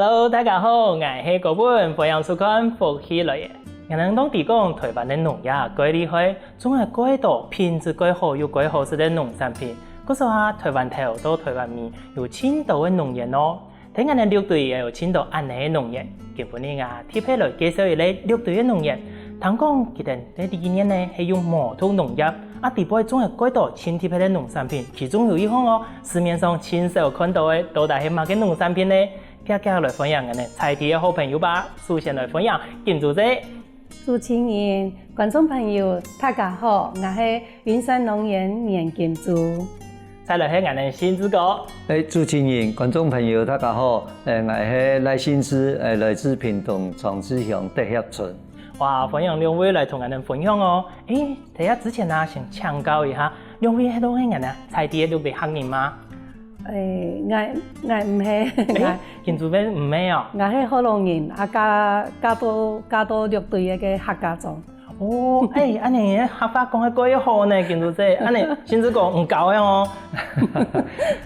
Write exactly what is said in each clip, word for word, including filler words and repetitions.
Hello，大家好，𠊎係高文，歡迎收看《福氣來了》。𠊎等都知講，臺灣个農業蓋厲害，種个蓋多，品質蓋好又蓋好食个農產品。故所啊，臺灣頭到臺灣尾有盡多个農園哦。在𠊎等六堆也有盡多恁呢个農園。今晡日啊，特別來介紹一個六堆个農園。聽講佢等个理念呢係用無毒農業，啊底背種个蓋多盡特別个農產品，其中有一項哦，市面上盡少看到个，到底係麼个農產品呢？ 遽遽來歡迎𠊎等在地个好朋友吧。首先來歡迎金珠姐。主持人、觀眾朋友，大家好，𠊎係雲山農園顏金珠。再來係𠊎等信志哥。哎，主持人、觀眾朋友，大家好，哎，𠊎係賴信志，哎，來自屏東長治鄉德協村。哇，歡迎兩位來同𠊎等分享哦。哎，在這之前啊，先請教一下，兩位係都係𠊎等在地个六堆客人嗎？ 誒，𠊎，𠊎毋係，𠊎，誒，金珠妹毋係哦。𠊎係學老人，啊嫁，嫁到，嫁到六堆个客家庄。哦，誒，恁呢客話講得蓋好呢，金珠姐，恁呢信志哥毋教个哦。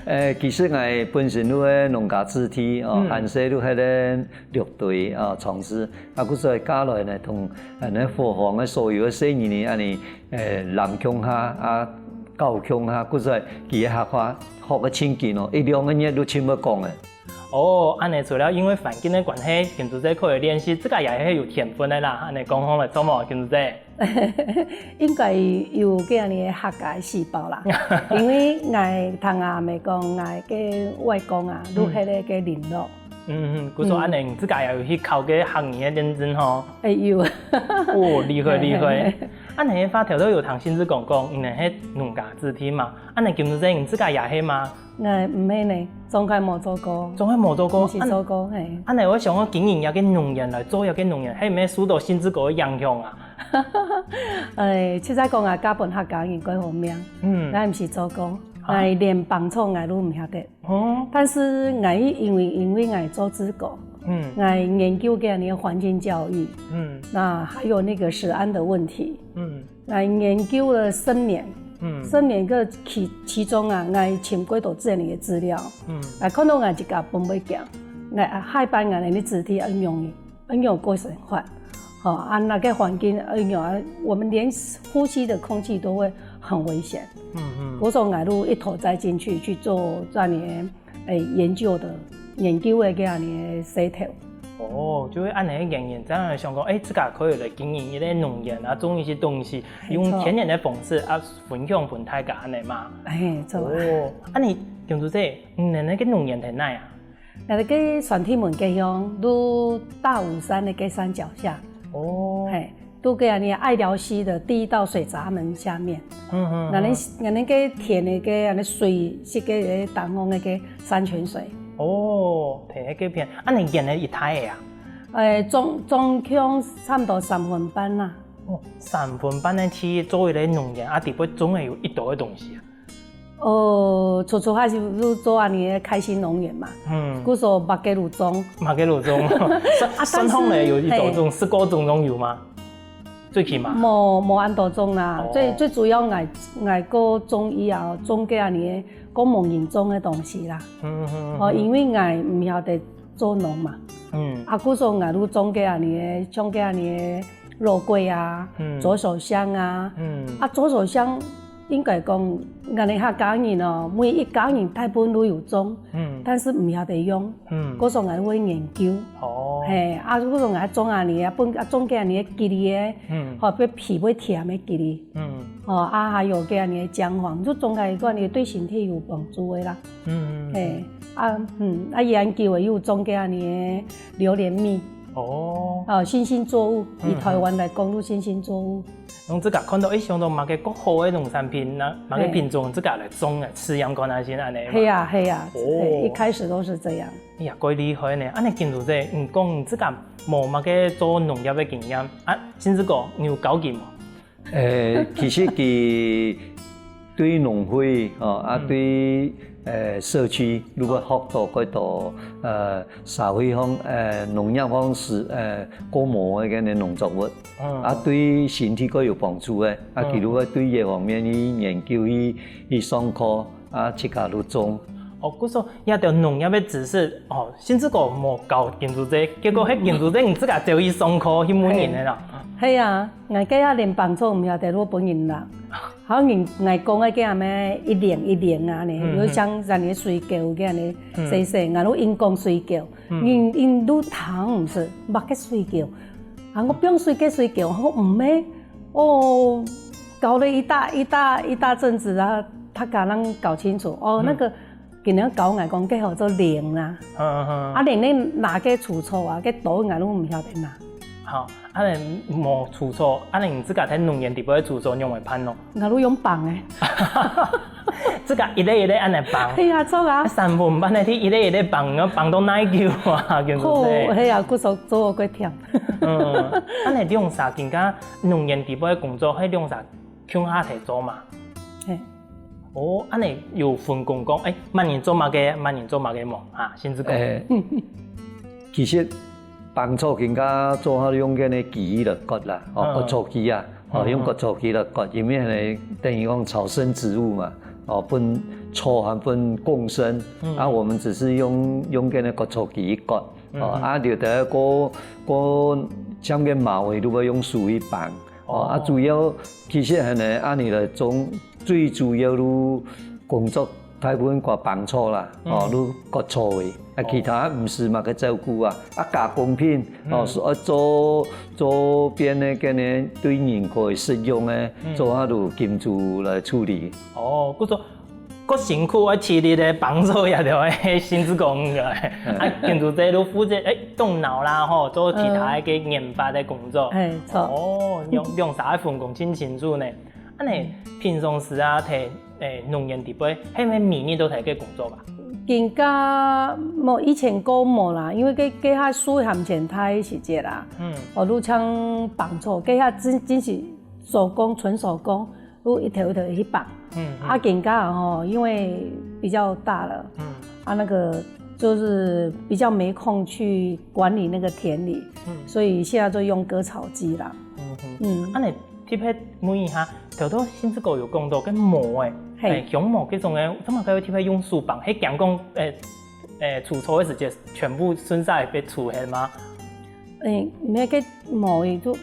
誒，其實𠊎本身就係農家子弟哦，嗯。還細就係六堆啊，長治，啊，故所嫁來呢，同，呃，該伙房个所有个細人呢，恁呢，呃，攬共下，啊，搞共下，故所佢个客話學个真緊哦，一兩個月就盡會講了。哦，恁呢除了因為環境个關係，金珠姐可以練習，自家也係有天分个啦，恁呢講好了，著無，金珠姐？ 應該有該恁呢个客家个細胞啦，因為𠊎聽阿姆講，𠊎个外公啊，嗯。就係該个麟洛。嗯，嗯，故所恁呢，嗯。你自家也有去考該客語个認證吼？哎，有。哦，厲害，厲害。嘿，嘿，嘿。恁呢話頭頭有聽信志哥講，你係農家子弟嘛？恁呢金珠姐你自家也係嘛？ 𠊎毋係呢，從來無做過。從來無做過？毋係做過，嘿。恁呢𠊎想講經營這個農園來做這個農園，係毋係受到信志哥个影響啊？誒，實在講啊，嫁分客家人蓋好命。嗯。𠊎毋係做過，啊。𠊎連挷草𠊎都毋曉得。哦。但是𠊎因為，因為𠊎做志工，嗯。𠊎研究該恁呢个環境教育，嗯。那還有那個食安的問題，嗯。 𠊎研究了十年，嗯。十年个其，其中啊，𠊎尋幾多資源个資料，嗯。𠊎看到𠊎自家分袂行，𠊎，啊，下一代𠊎个子弟愛仰，愛仰過生活，吼，啊，該个環境愛仰啊，我們連呼吸的空氣都會很危險。嗯，嗯。故所𠊎就一頭栽進去，去做這樣的 誒，研究个，研究个該恁呢个事頭。哦，就係恁呢个原因，正會想講，誒，自家可以來經營一個農園啊，種一些東西，用天然个方式啊，分享分大家恁呢嘛。嘿，著啊。哦，啊你，金珠姐，你个該農園在哪啊？𠊎个選天門該鄉，就大武山个該山腳下。哦。嘿， 就該恁呢愛寮溪的第一道水閘門下面。嗯，嗯，嗯。𠊎等，𠊎等該田个該恁呢水，係該个當旺个該山泉水。哦，在該片，啊你園仔幾大个啊？誒，總，總共差毋多三分半啦。哦，三分半个地做一個農園，啊底背種个有幾多个東西啊？ 哦，初初還係做恁呢个開心農園嘛，嗯。故所麼个都種。麼个都種。啊，算，算起來有幾多種，嘿。十過種攏有嗎？最起碼。無，無恁多種啦，哦。最，最主要𠊎，𠊎个中醫啊，種个恁呢个，个無人種个東西啦。嗯，嗯，嗯。哦，因為𠊎毋曉得做農嘛。嗯。啊，故所𠊎就種个恁呢个，種个恁呢个 肉桂啊，嗯。左手香啊，嗯。啊，左手香應該講，𠊎等客家人哦，每一家人大部分都有種，嗯。但是毋曉得用，嗯。故所𠊎會研究。哦。嘿，啊，故所𠊎種恁呢啊，分，啊，種个恁呢个吉利个，嗯。吼，會皮會甜个吉利。嗯。吼，啊，還有个恁呢个薑黃，就種个一个恁呢對身體有幫助个啦。嗯，嗯，嗯。嘿，啊，嗯，啊，研究个又種个恁呢个榴槤蜜。 哦。哦，新興作物，嗯，以臺灣來講，就新興作物。嗯。用自家看到，誒，想到麼个較好个農產品，那麼个品種，嘿。自家來種个，試驗看啊，先恁呢嘛。係啊，係啊，哦。嘿，一開始都是這樣。哎呀，蓋厲害呢！恁呢金珠姐，你講你自家無麼个做農業个經驗，啊，信志哥，你有教佢無？ 誒，其實佢對農會，哦，啊，嗯。對，誒，社區，如果學到幾多，呃，社會方，呃，農業方式，呃，過無个該農作物，嗯。啊，對身體較有幫助个，啊，嗯。佢如果對這方面去研究，去，去上課， 啊，自家就種。哦，故所這兜農業个知識，哦，甚至講無教金珠姐，結果係金珠姐你自家走去上課去問人个啦。係啊，𠊎該下連挷草毋曉得就分人挷。好，人𠊎講个該下咩一輪一輪啊呢，嗯，有像像你水餃該下呢，嗯，細細，𠊎都硬講水餃，嗯，人人都聽毋識，麼个水餃？啊，我放水个水餃，我講毋係，哦，搞了一大一大一大陣子啊，他才能搞清楚，哦，嗯，那個 今日教𠊎講，該號做輪啊。嗯嗯。啊，連你拿个鋤頭啊，該刀𠊎都毋曉得拿。好，恁樣無鋤頭，恁樣你自家在農園底背鋤頭仰般辦咯？𠊎都用挷个。自家一粒一粒恁樣挷。係啊，著啊。三分半个地，一粒一粒挷，要挷到哪久啊？就是。好，係啊，故所做過忝。嗯，恁樣兩儕今下農園底背个工作，係兩儕共下來做嘛？係。 哦，恁樣有分工講，欸，麼人做麼个，麼人做麼个無？啊，先生講。欸，其實挷草今下做下用該个機器來割啦，哦，嗯，割草機啊，哦，嗯，用割草機來割，因為呢，等於講草生植物嘛，哦，分草還分共生，嗯，啊，我們只是用用該个割草機割，哦，嗯，啊，有的割割像个茅仔，都會用手去挷。 哦，啊，主要其實恁樣，恁樣來種，最主要就工作大部分掛挷草啦，哦，就割草个，啊，其他毋使麼个照顧啊，啊，加工品，哦，所以做做變个，可能對人可以食用个，做下就金珠來處理。哦，故所 較辛苦个體力个幫助也就係先生講个。啊，建築這都負責，欸，動腦啦，吼，做其他个研發个工作。欸，著。哦，兩兩儕个分工真清楚呢。恁樣平常時啊，在欸農園底背，係毋係每日都在該工作啊？今下無，以前較無啦，因為該該下樹還毋曾大个時節啦。嗯。哦，就像挷草，該下真真係手工，純手工。 就一頭一頭去挷。嗯，嗯。啊，今下吼，因為比較大了，嗯，啊，那個就是比較沒空去管理那個田裡，嗯，所以現在就用割草機啦。嗯，嗯。嗯。啊，你特別問一下，頭頭先生有講到該茅仔，嘿，欸，香茅這種个，做麼个會特別用手挷？係驚講，欸，欸，除草个時節全部順續被除忒嗎？欸，那個茅仔就，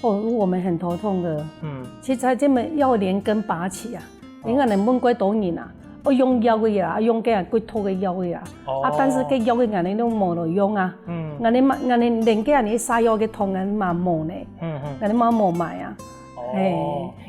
哦，我們很頭痛的。嗯。其實這麼要連根拔起啊， 哦。因為恁樣問過多人啊，哦，用藥个啊，用个啊，骨頭个藥个啊。哦。啊，但是該藥个恁樣都無路用啊。嗯。恁樣嘛，恁樣連該恁樣西藥个桶恁樣嘛無呢。嗯，嗯。恁樣嘛無賣啊。哦，嘿。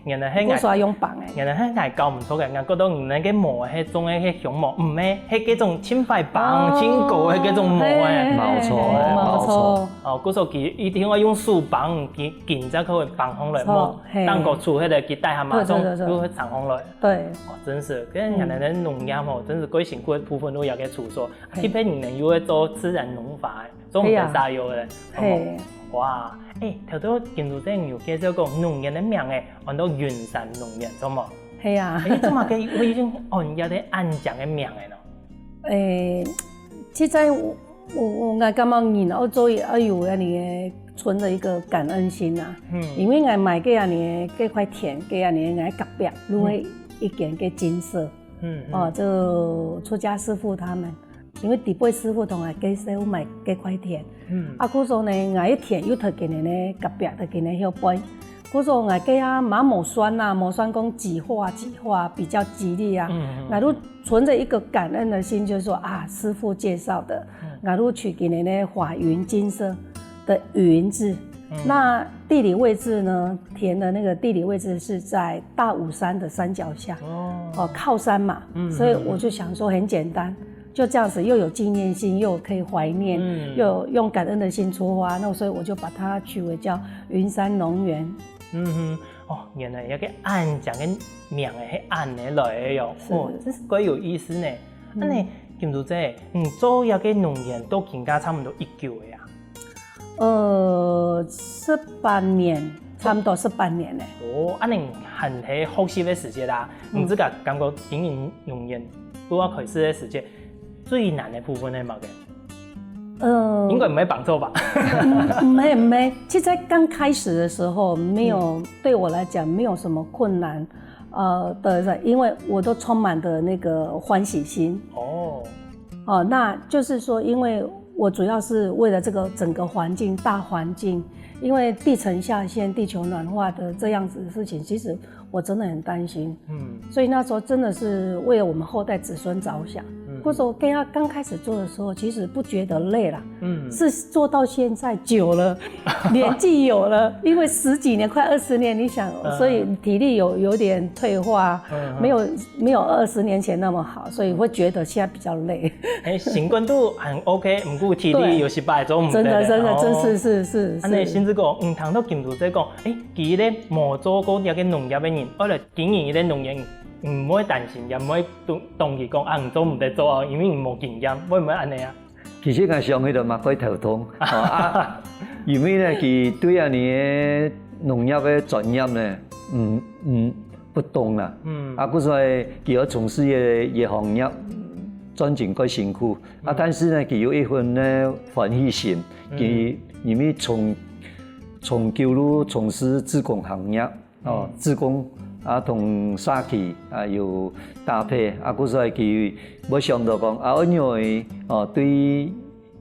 原來係𠊎，故所用挷个。原來係𠊎搞毋著个，𠊎覺得你那個茅係種个係香茅，毋係，係該種盡快挷，哦，盡高个該種茅欸。嘿，嘿，嘿，無錯，嘿，無錯。無錯。哦，故所佢一定愛用手挷，佢緊才可以挷上來，著，無，嘿。當個出去个，佢帶下馬上，著，著，著，著。就會長上來。 對。哦，真是，跟原來个農業吼，嗯。真是過辛苦个部分都有个處所。嘿。特別你們又會做自然農法欸，做毋得撒藥个，嘿啊。嘿。哦，哇，欸，頭頭金珠姐有介紹過農園个名欸，安到雲山農園，著無？嘿啊。欸，做麼个會用安這个恁靚个名欸呢？欸，其實𠊎 𠊎𠊎感覺人愛做愛有恁樣个存著一個感恩心啊。嗯。因為𠊎買个恁樣个這塊田，个恁樣个𠊎隔壁就係一間个金色。嗯，嗯。哦，就出家師父他們，因為底背師父同𠊎介紹買這塊田。嗯。啊，故所呢，𠊎个田又在佢等个隔壁，在佢等个後背。 故所𠊎个啊，嘛無算啊，無算講幾化幾化比較吉利啊。嗯，嗯，嗯。𠊎就存著一個感恩的心，就是說啊，師父介紹的，嗯。𠊎就取佢等个華雲金色的雲字。嗯。那地理位置呢，田的那個地理位置是在大武山的山腳下，哦。哦，靠山嘛，嗯，所以我就想說很簡單，嗯，嗯。 就這樣子，又有紀念性，又可以懷念，嗯。又用感恩的心出發，那所以我就把它取為叫雲山農園。嗯哼，哦，原來有个恁靚个名欸，係恁樣來个喲。是。哦，真是怪有意思呢。嗯。恁樣，金珠姐，你做這个農園到今下差毋多幾久个啊？ 呃，十八年，差不多十八年了。哦，恁樣還係學習个時節啦，嗯。你自家感覺經營農園，拄好開始个時節，最難个部分係麼个？呃，應該毋會挷草吧？嗯，毋會，毋會。其實在剛開始的時候，沒有，嗯。對我來講，沒有什麼困難。 呃，對，對，因為我都充滿著那個歡喜心。哦。哦，那就是说，因为我主要是为了这个整个环境、大环境，因为地层下陷、地球暖化的这样子的事情，其实我真的很担心。嗯，所以那时候真的是为了我们后代子孙着想。嗯，或者说跟他刚开始做的时候，其实不觉得累啦。嗯，是做到现在久了，年纪有了，因为十几年、快二十年，你想，所以体力有有点退化，没有没有二十年前那么好，所以会觉得现在比较累。哎，身軀都很 OK，毋過體力有時擺做毋得。真的真的，真是是是。安尼，甚至講，嗯，聽到金主姐講，哎，佢咧無做過這个農業个人，後來經營一个農業，毋會擔心，也毋會當當佢講啊，你做毋得做啊，因為你無經驗，會毋會安尼啊？ 其實𠊎想起來嘛，蓋頭痛。啊，因為呢，佢對啊，你个農業个專業呢，嗯嗯，不懂啦。嗯，啊，故所佢要從事个个行業，賺錢蓋辛苦。啊，但是呢，佢有一份呢歡喜心，佢因為從從舊路從事自工行業， 哦，自工啊，同社區啊有搭配，啊，故所佢會想到講啊，恁樣哦，對，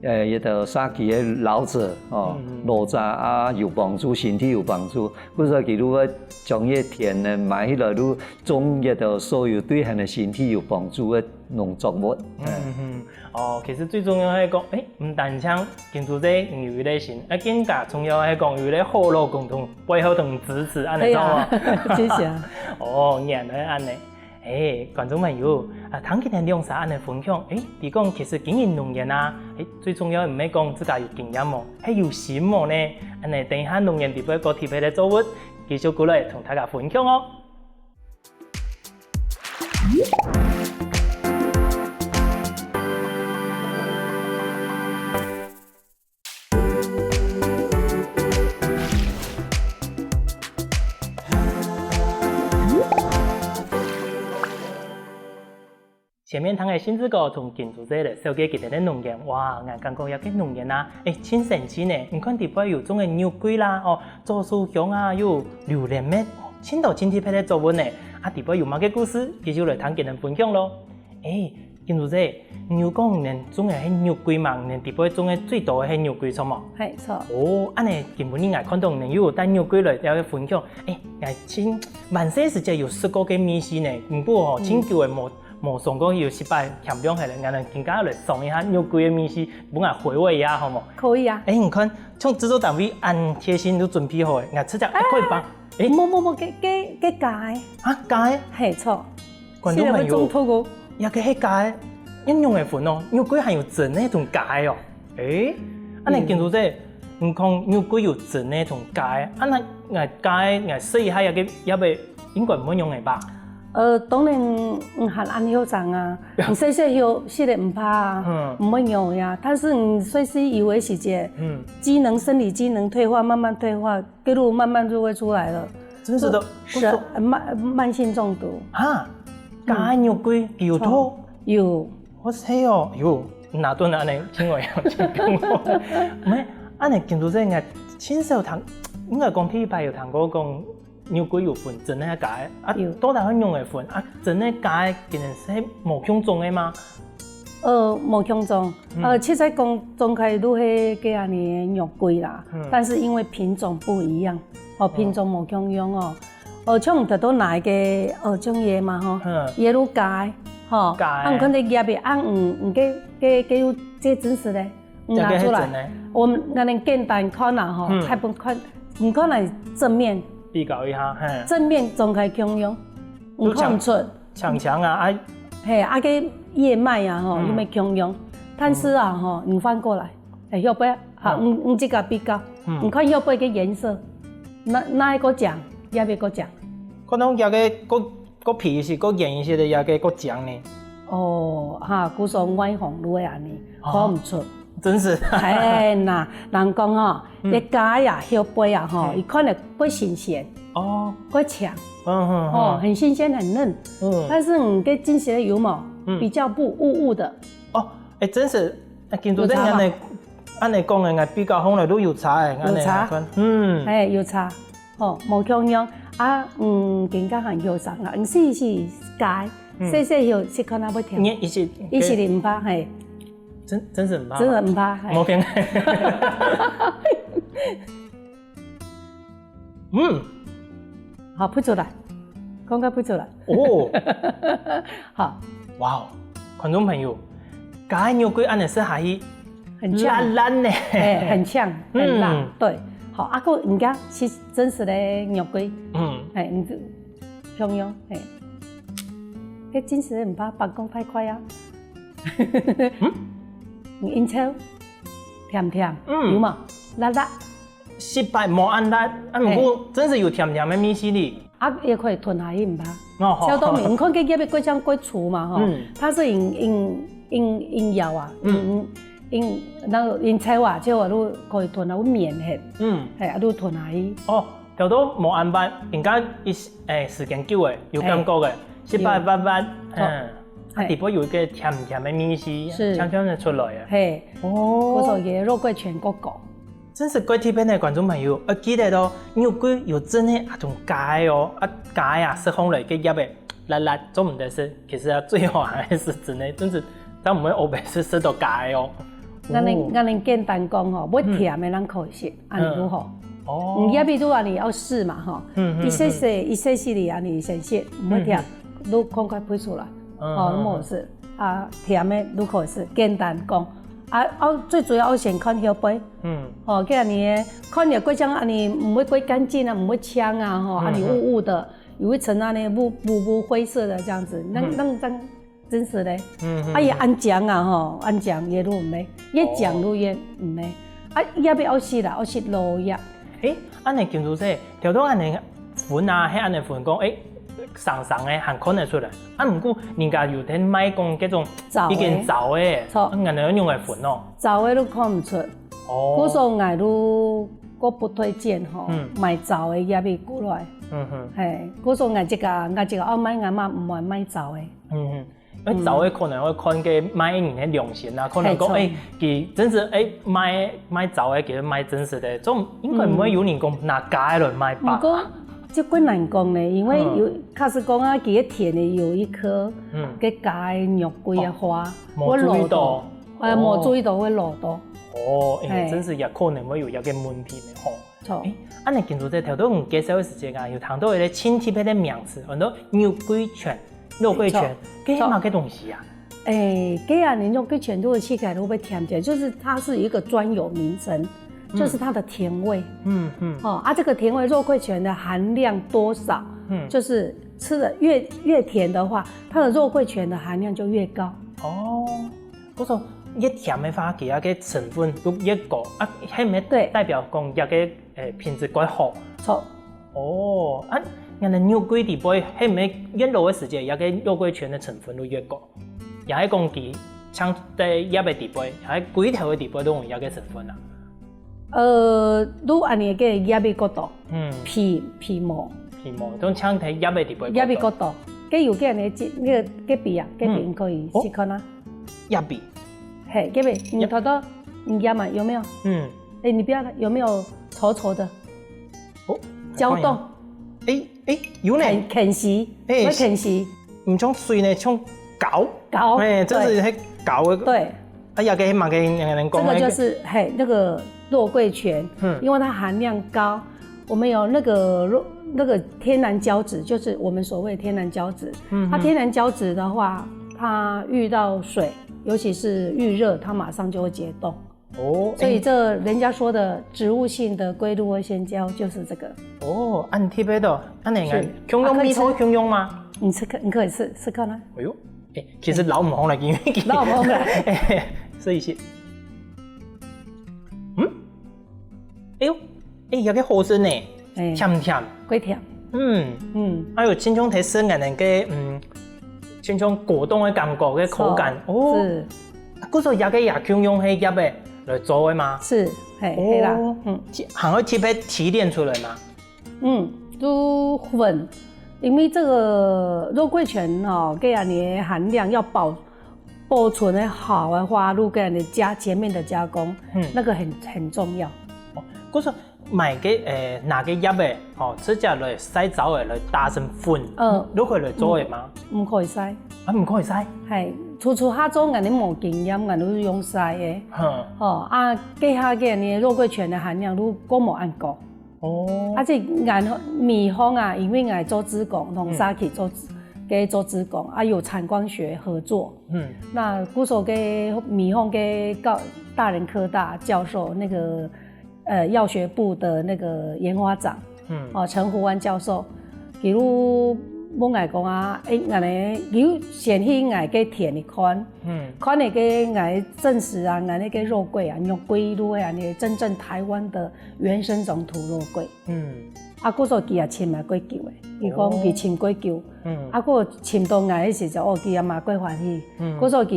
呃，一个社區个老者哦，老者啊有幫助，身體有幫助，故所佢就會將一田呢買起來，就種一个所有對佢个身體有幫助个農作物。嗯嗯，哦，其實最重要係講，誒，毋單淨 金主姐有一个心，啊，更加重要个係講有一个好老公同背後同支持，安尼著無？謝謝啊。哦，原來安尼。誒，觀眾朋友，啊，聽佢等兩儕安尼分享，誒，佢講其實經營農園啊，誒，最重要毋係講自家有經驗無，係有心無呢？安尼等一下農園裡背過特別个作物，繼續過來同大家分享哦。 前面聽个信子哥同金主姐來紹介佢等个農園，哇，𠊎感覺這个農園啊，誒，盡神奇呢！你看裡背有種个肉桂啦，哦，左手香啊，有榴槤乜，哦，盡多盡特別个作物呢。啊，裡背有麼个故事，繼續來聽佢等分享囉。誒，金主姐，你有講你等種个係肉桂嘛？你等裡背種个最多个係肉桂，著無？係，著。哦，安尼今晡日𠊎看到你等又有帶肉桂來這个分享，誒，𠊎盡，還細時節有食過个味緒呢，毋過吼，盡久个無 無嚐過，有時擺添量下來，𠊎等今下來嚐一下肉桂个味緒，分𠊎回味一下，好無？可以啊。誒，你看，像製作單位恁貼心都準備好誒，𠊎直接一開放。誒，無無無，該該該假个。啊，假个？係，著。觀眾朋友，這个係假个，仰般个分哦？肉桂還有真个同假个哦。誒，啊，你金主姐，你看肉桂有真个同假个，啊，該𠊎假个，𠊎試一下這个，這个 應該毋會仰仔吧？呃，當然，你還恁後生啊，你細細葉食了毋怕啊，毋會仰仔啊。但是你歲數有个時節，機能、生理機能退化，慢慢退化，記錄慢慢就會出來了。真是的，是啊，慢慢性中毒。哈，假个肉桂有毒？有。 哇塞哦，喲，拿頓恁仔，真个有真个。無，恁仔金主姐，𠊎盡少聽，應該講第一擺有聽過講肉桂有分真个假个，啊，到底仰仔分啊？真个假个，竟然係無共種个嗎？呃，無共種，呃，實在講，種開都係該恁仔肉桂啦，但是因為品種不一樣，哦，品種無共樣哦。 哦，像你頭先拿个，哦，種个嘛吼，嗯。Yellow假个，吼，假个。啊，你看這葉仔，啊，嗯，嗯，該該該有這真實个，嗯，拿出來。這个係真个。我們恁仔簡單看啊，吼，嗯。還不看，你看來正面，比較一下，嘿。正面種開共樣，你看毋出。強強啊，啊。嘿，啊，該葉脈啊，吼，嗯。有無共樣？但是啊，吼，你翻過來，哎，要不要？好，嗯。你你這个比較，嗯。你看要不要一个顏色？ 哪哪个較靚，也會較靚。可能這个較較皮一些，較圓一些个，這个較靚呢。哦，哈，故所外行就會恁仔，哦。看毋出。真是。哎，那人講吼，嗯。這假个啊，葉仔啊，吼，嘿。佢看了較新鮮，哦。較靚，嗯嗯嗯。哦，很新鮮，很嫩。嗯。但是你該真實个有無？嗯。比較不霧霧的。哦，哎，真是，哎，金主姐，有差吧？恁仔恁仔講个，𠊎比較起來都有差个，恁仔有差。看，嗯。哎，有差。 吼，無共樣。啊，嗯，更加還後生啊，毋是是假个，嗯。細細葉試看啊會甜。你一時，一時毋怕，嘿。真真係毋怕，真的毋怕，嘿。無騙。嗯，好，吐出來，講个吐出來。哦，好，哇哦，觀眾朋友，加个肉桂恁樣食下去，很嗆，辣辣呢，哎，很嗆，很辣，嗯，對，好，啊，个人家係真實个肉桂，嗯，哎，你就共樣，哎，个真實个毋怕，放講太快啊。嗯，煙草，甜甜，嗯，有無？辣辣。食飽無恁辣，啊，毋過真係有甜甜个味緒哩。啊，也可以吞下去，毋怕。哦，好，相當明。你看，佢葉个過香過粗嘛，吼，嗯，佢係用用用用咬啊，嗯，用用那個煙草啊，就話都可以吞啊，會綿很，嗯，係啊，都吞下去。哦，頭都無恁辣，應該一誒時間久誒，有感覺誒，食飽辣辣，嗯。 啊，底背有一個甜甜个味緒，是，甜甜个出來啊。嘿，哦，故所个肉桂醛過高。真係怪特別呢，觀眾朋友，愛記得哦，肉桂有真个啊種加个哦，啊加个啊，食紅來个葉个辣辣做毋得食，其實啊最好還係真个，真係，但毋會後背係食到加个哦。𠊎等𠊎等簡單講吼，無甜个人可以食， 恁樣好。哦，你也比如講你愛試嘛吼，一些些一些些的啊，你先試，毋會甜，都趕快配出來，哦，那麼好吃啊，甜的都可以試，簡單講啊，哦，最主要愛先看後背，嗯，哦，這樣你看你的過程啊，你毋會過乾淨啊，毋會嗆啊，吼，啊你霧霧的，有一層啊那烏烏烏灰色的這樣子，那那這樣 真實个。嗯，啊，也恁講啊吼，恁講也都毋係，越講都越毋係。啊，也愛愛惜啦，愛惜落葉。誒，恁樣金珠姐，頭頭恁樣分啊，係恁樣分講，誒，生生个還看得出來。啊，毋過人家有在賣講這種燥个，已經燥个，著，啊，恁樣用來分哦。燥个都看毋出。哦，故所𠊎都過不推薦吼，買燥个葉仔過來。嗯哼，嘿，故所𠊎這個𠊎這個哦，賣𠊎嘛毋會賣燥个。嗯哼。 誒，燥个可能會看該賣人个良心啊，可能講，誒，佢真實，誒，賣賣燥个，佢賣真實个，總應該毋會有人講拿假个來賣吧？毋過，這較難講呢，因為有，假使講啊，佢个田裡有一棵，嗯，該假个肉桂个花，無注意到，誒，無注意到會落到。哦，誒，真實也可能會有一個問題呢，吼。 著。誒，恁樣今晡日頭到你介紹个時節啊，有聽到一個新特別个名詞，安到肉桂醛，肉桂醛，這係麼个東西啊？誒，該啊，你肉桂醛如果食起來會不會甜甜？就是它是有一個專有名稱，就是它的甜味。嗯嗯。哦，啊，這個甜味肉桂醛的含量多少？嗯，就是吃的越越甜的話，它的肉桂醛的含量就越高。哦。 故所越甜个話，佢个成分就越高，啊，係毋係代表講佢个誒品質較好？著。哦，啊，𠊎等肉桂底背，係毋係越老个時節，佢个肉桂醛个成分就越高？也係講佢像在葉个底背，也係歸頭个底背都有佢个成分啊？ 呃，愈恁樣个葉仔較多，嗯，皮皮毛，皮毛，種青苔葉仔底背較多，葉仔較多，該有个呢，這那個該筆啊，該筆你可以試看啊。葉仔，嘿，該筆，你偷偷，你壓嘛，有沒有？嗯，哎，你不要看，有沒有醜醜的？哦，攪動，哎哎，有呢，肯肯洗，哎，會肯洗，毋像水呢，像膏，膏，哎，這是該膏个，對。 哎呀，該麼个人講，這個就是嘿那個肉桂醛，嗯，因為它含量高，我們有那個肉那個天然膠質，就是我們所謂的天然膠質，嗯，它天然膠質的話，它遇到水，尤其是遇熱，它馬上就會結凍。哦，所以這人家說的植物性的龜鹿二仙膠就是這個。哦，恁特別个，恁樣啊，共樣味道共樣嗎？你試看，你可以試試看啊。哎喲。 誒，其實老毋好啦，因為老毋好啦，試一試。嗯，哎喲，誒，有個好食呢，甜甜，較甜。嗯嗯，還有親像在食𠊎等个，嗯，親像果凍个感覺个口感哦。是，故所這個也共樣係葉仔來做个嗎？是，嘿，係啦，嗯，還會特別提煉出來嗎？ 嗯，都穩，因為這個肉桂醛哦，該樣个含量要保保存个好个話，就該樣个加前面的加工，嗯，那個很很重要。哦，故所買个誒拿个葉仔，哦，直接來曬燥仔來打成粉，嗯，就可以來做个嗎？毋可以曬，啊，毋可以曬，係，初初下做𠊎等無經驗，𠊎等就用曬个。吼，啊該下个呢肉桂醛个含量就過無恁高。哦，啊這𠊎米芳啊，因為𠊎做志工，農社去做志，該做志工啊，有產官學合作。嗯，那故所个米芳个教大人科大教授那個呃藥學部的那個研發長，嗯，哦陳湖安教授，佢就問𠊎講啊，誒，恁呢，佢就先去𠊎个田裡看，嗯，看該个𠊎證實啊，𠊎該个肉桂啊，肉桂就係恁呢真正台灣的原生種土肉桂。嗯，啊故所佢也尋啊過久誒，佢講佢尋過久，嗯，啊故尋到𠊎个時節，哦，佢也嘛過歡喜，嗯，故所佢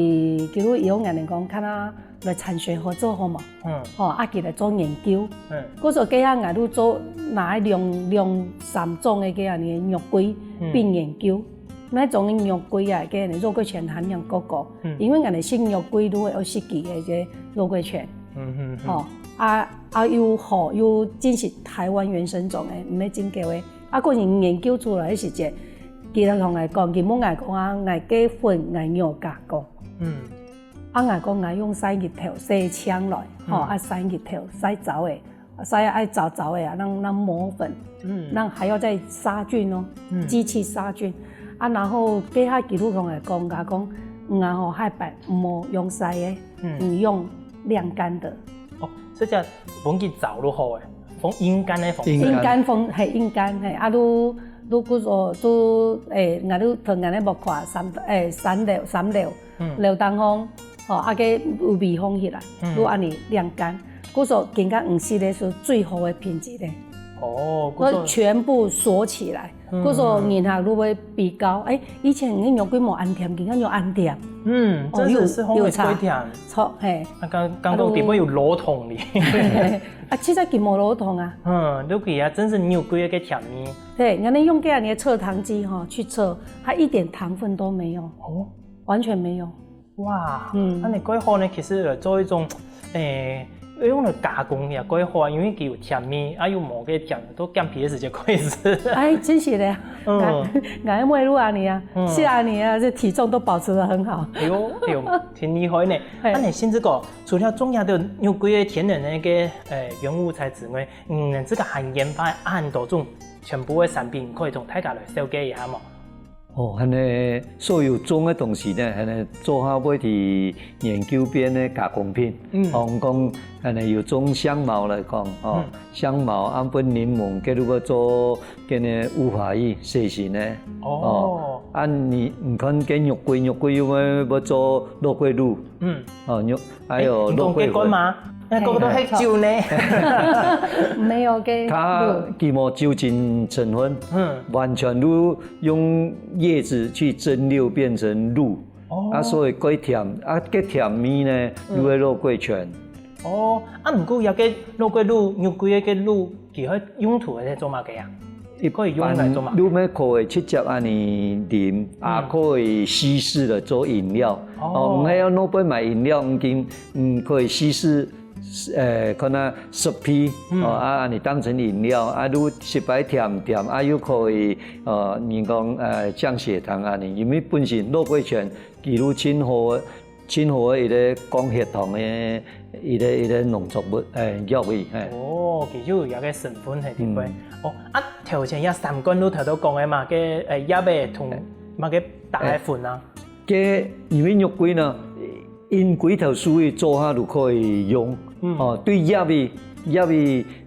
佢就邀𠊎等講，看啊來產學合作好無？嗯，吼，啊佢來做研究，嗯，故所該下𠊎就做拿兩兩三種个該恁呢肉桂，嗯，並研究，哪種个肉桂啊，該肉桂醛含量較高，嗯，因為𠊎等食肉桂就會有食佢个這肉桂醛，嗯哼，吼，啊啊又好又真實台灣原生種个，毋係進口个。啊个人研究出來个時節，佢就同𠊎講，佢問𠊎講啊，𠊎个粉𠊎仰加工？嗯，啊𠊎講𠊎用曬日頭曬青來，吼，啊曬日頭曬燥个，曬愛燥燥个啊，讓讓磨粉，嗯，讓還要再殺菌哦，機器殺菌。啊然後該下佢就同𠊎講，佢講，嗯啊吼，下擺毋好用曬个，嗯，用晾乾的。哦，這隻分佢燥就好誒，放陰乾个方式。陰乾。陰乾風，嘿，陰乾，嘿，啊就就故所就誒，𠊎就同𠊎个木瓜三誒三樓三樓，嗯，樓頂方，吼，啊个有微風起來，嗯，就恁呢晾乾，故所更加毋係个係最好个品質个。哦，故所全部鎖起來，嗯，故所人客就會比較，誒，以前个肉桂無恁甜，今下有恁甜。嗯，哦，真係係好个，有差，過甜。錯，嘿。啊，剛剛講底背有老糖哩。啊，其實佢無老糖啊。嗯，你佢啊，真係肉桂个甜味。對，𠊎等用這樣的蔗糖機吼去測，它一點糖分都沒有，哦，完全沒有。哇，嗯，恁呢蓋好呢，其實來做一種，誒，用來加工也蓋好啊，因為佢有甜味，啊又無个甜，都減肥个時節可以食。哎，真是的，嗯，𠊎𠊎妹就恁呢啊，嗯，係恁呢啊，這體重都保持得很好。哎喲，哎喲，挺厲害呢。嘿。恁呢，先生哥，除了種這兜肉桂个天然个个，誒，原物材之外，嗯，這個還研發恁多種全部个產品，可以同大家來紹介一下無？ 哦，恁呢所有種个東西呢，恁呢做下會去研究變个加工品。嗯，哦，講恁呢有種香茅來講，哦，嗯，香茅，啊分檸檬，佢就愛做該个烏花魚，洗身个。哦，哦，啊你你看該肉桂，肉桂又愛愛做肉桂露。嗯，哦，肉 還有肉桂粉。你講該罐嗎？那個都係酒呢。沒有該，佢無酒精成分，嗯，完全都用葉子去蒸餾變成露。哦，啊所以蓋甜，啊該甜味呢，嗯，又係肉桂醛。哦，啊毋過這个肉桂露，肉桂个露， 佢个用途係做麼个啊？一般可以用來做麼个？你乜可以直接恁呢啉，啊可以稀釋來做飲料。哦，毋係愛外背買飲料，已經，嗯，可以稀釋，呃，可能十P，哦，啊恁呢當成飲料，啊就食起來甜甜，啊又可以，呃，人講，呃，降血糖恁呢，因為本身肉桂醛佢就盡好个 盡好个一個降血糖个一個一個農作物，誒，藥物，嘿。哦，佢就有這個成分在裡背。嗯。哦，啊頭先這三罐你頭頭講个嘛，該，誒，葉仔同麼个打个粉啊？該因為肉桂呢，因歸頭樹仔做下就可以用。嗯。哦，對葉仔，葉仔，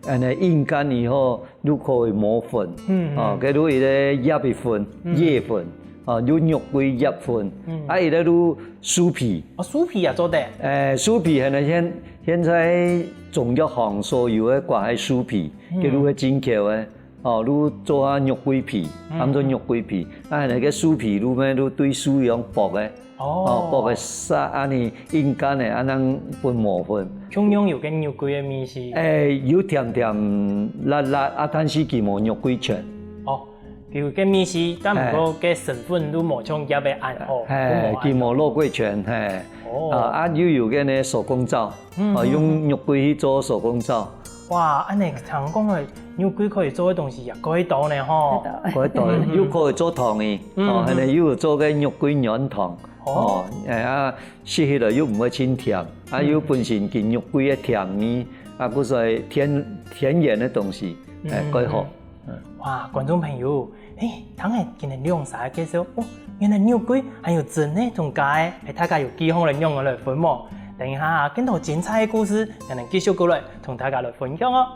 恁呢陰乾以後， 就可以磨粉。嗯，哦，該就一個葉仔粉、葉粉，哦，就肉桂葉粉，啊一個就樹皮。哦，樹皮也做得。誒，樹皮現在現現在中藥行所有个掛个樹皮，該就係進口个，哦，就做下肉桂皮，喊做肉桂皮。啊該個樹皮就乜就對樹一樣薄个， 哦，薄个沙恁呢陰乾个，恁樣分磨粉。共樣有該肉桂个味緒。誒，有甜甜辣辣，啊但是佢無肉桂醛。哦，有該味緒，但毋過該成分都無像葉仔恁好，嘿，佢無肉桂醛，嘿。哦，啊又有該呢手工皂，哦，用肉桂去做手工皂。哇，恁呢聽講个肉桂可以做个東西也蓋多呢吼。蓋多，又可以做糖个，哦，還有又有做个肉桂軟糖，哦，哎呀，食起來又毋會盡甜，啊又本身佢肉桂个甜味，啊故所以天天然个東西，哎，蓋好。哇，觀眾朋友，哎，聽下今日兩儕介紹，哦，原來肉桂還有真个同假个，哎，大家有記好來仰仔來分無？等一下，更多精彩个故事，𠊎等繼續過來同大家來分享哦。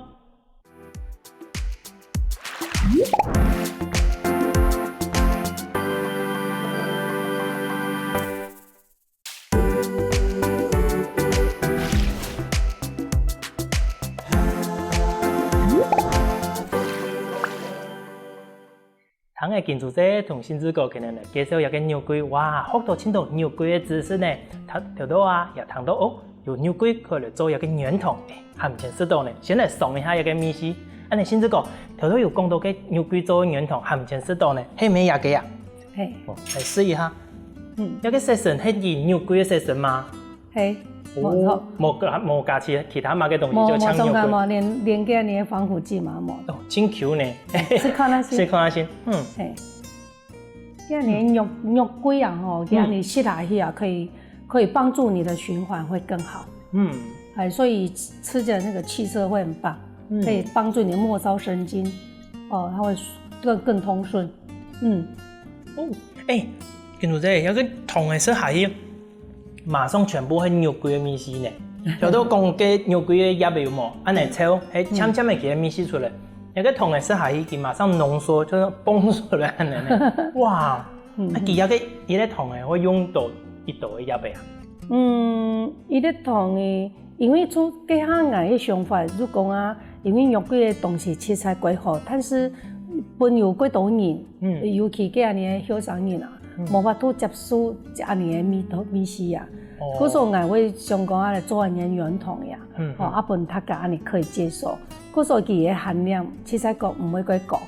聽个金珠姊同信志哥佢等來介紹這个肉桂，哇，學到盡多肉桂个知識呢。頭頭到啊，也聽到哦，有肉桂可以來做這个軟糖，還毋曾食到呢，先來嚐一下這个味緒。恁呢信志哥，頭到有講到个肉桂做个軟糖，還毋曾食到呢，係毋係這个啊？係，來試一下。嗯，這个色素係以肉桂个色素嗎？ 係，無錯。無加無加其其他麼个東西，就像牛肉。無，連連个你个防腐劑嘛無。哦，真Q呢。試看啊先。試看啊先，嗯。係，這樣你肉肉桂啊吼，這樣你食下去啊，可以可以幫助你的循環會更好。嗯，哎，所以吃的那個氣色會很棒，可以幫助你的末梢神經，哦，它會更更通順。嗯，哦，哎，金珠姊，這个糖仔食下去。 馬上全部係肉桂个味緒呢。頭到講个肉桂个葉仔有無？恁呢噍，係摻摻仔佢个味緒出來。這个糖仔食下去，佢馬上濃縮，就係蹦出來恁呢。哇！啊佢這个一粒糖仔會用到幾多个葉仔啊？嗯，一粒糖仔，因為從該下𠊎个想法，就講啊，因為肉桂个東西實在蓋好，但是分有蓋多人，尤其該恁呢个後生人啊， 無法度接受這恁呢个味道味緒啊。故所𠊎會想講啊，來做恁呢个軟糖呀，吼，啊分大家恁呢可以接受。故所佢个含量其實講毋會蓋高。